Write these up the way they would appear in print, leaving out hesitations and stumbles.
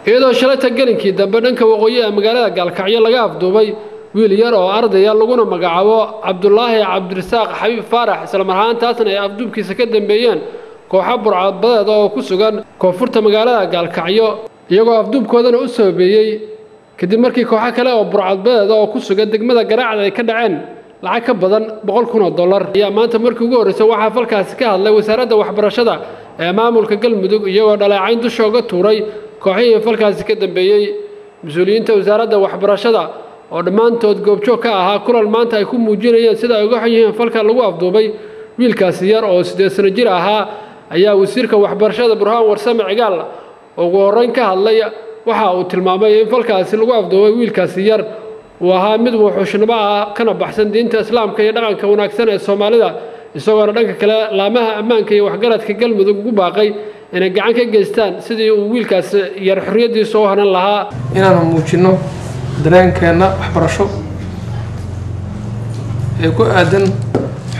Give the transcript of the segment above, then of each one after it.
Iyadoo shalayta gelinkii dambe dhanka waqooyi ee magaalada Gaalkacyo laga afduubay wiil yar oo ardaya laguna magacaabo Cabdulaahi Cabdirasaaq Xabiib Faarax, isla mar ahaantaasna ay afduubkiisa ka dambeeyeen kooxo burcadbadeed oo ku sugan koonfurta magaalada Gaalkacyo, iyagoo afduubkoodana u sababeeyey kadib markii kooxo kale oo burcadbadeed oo ku sugan degmada Garaacda ay ka dhaceen lacag ka badan $100,000. Ayaa maanta markii ugu horreysay waxaa falkaasi ka hadlay wasaaradda waxbarashada ee maamulka Galmudug, iyagoo dhaleecayn dusha uga tuuray kooxihii falkaasi ka dambeeyey. Mas-uuliyiinta wasaaradda waxbarashada oo dhammaantood goobjoog ka ahaa kulan maanta ay ku muujinayeen sida ay uga xun yihiin falka lagu afduubay wiilkaasi yar oo 8 sano jir ahaa, ayaa wasiirka waxbarashada Burhaan Warsame Cigaal ugu horreyn ka hadlay. Waxa uu tilmaamay in falkaasi lagu afduubay wiilkaasi yar uu ahaa mid wuxuushnimo ah kana baxsan diinta islaamka iyo dhaqanka wanaagsan ee Soomaalida, isagoona dhanka kale laamaha ammaanka iyo waxgaradka Galmudug ugu baaqay inay gacan ka geystaan sidii uu wiilkaasi yar xorriyaddiisa u hanan lahaa. Inaanu muujinno dareenkeenna waxbarasho ee ku aadan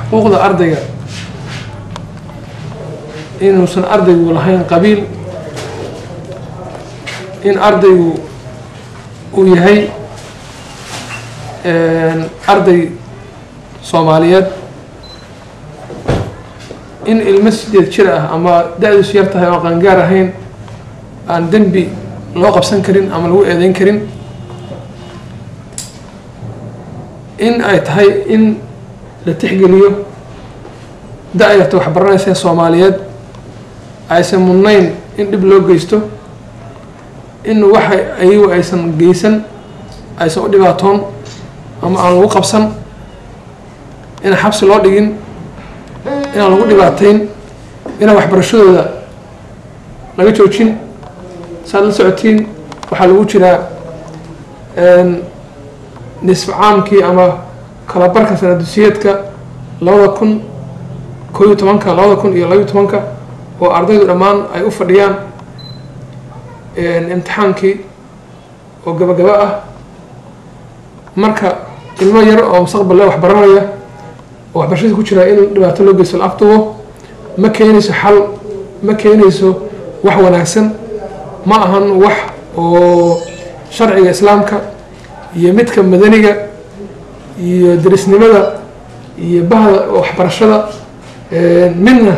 xuquuqda ardayga, inuusan ardaygu lahayn qabiil, in ardaygu uu yahay arday Soomaaliyeed, in ilmo 8 jir ah ama da-diisu yar tahay oo qaangaar ahayn aan dembi loo qabsan karin ama lagu eedeyn karin, in ay tahay in la tixgeliyo da-yarta waxbaranaysa ee Soomaaliyeed, aysan mudnayn in dhib loo geysto, in waxa ayagu aysan geysan aysan u dhibaatoon ama aan lagu qabsan, inaan xabsi loo dhigin, inaan lagu dhibaateyn, inaan waxbarashadooda laga joojin. Saad la socotiin waxaa lagu jiraa nisf caamkii ama kalabarka sanadusiyeedka 2011, 2012, oo ardaydu dhammaan ay u fadhiyaan imtixaankii oo gabagaba ah. Marka ilmo yar oo mustaqbal le waxbaranaya oo waxbarashadii ku jira in dhibaato loo geysto, la afdubo, ma keenayso xal, ma keenayso wax wanaagsan, ma ahan wax oo sharciga islaamka iyo midka madaniga iyo derisnimada iyo bahda waxbarashada midna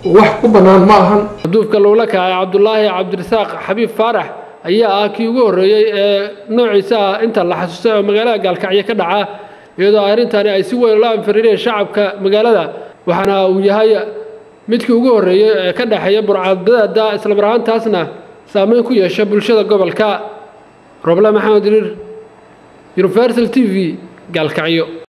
wax ku bannaan ma ahan. Afduubka lagula kacay Cabdulaahi Cabdirasaaq Xabiib Faarax ayaa ah kii ugu horreeyey ee noociisa ah inta la xasuustay oo magaalada Gaalkacyo ka dhaca, iyadoo arrintani ay si weyn ula anfariireen shacabka magaalada, waxaana uu yahay midkii ugu horreeyey ee ka dhexeeya burcadbadeeda, isla mar ahaantaasna saameyn ku yeesha bulshada gobolka. Roble Maxamed Diriir, Universal TV, Gaalkacyo.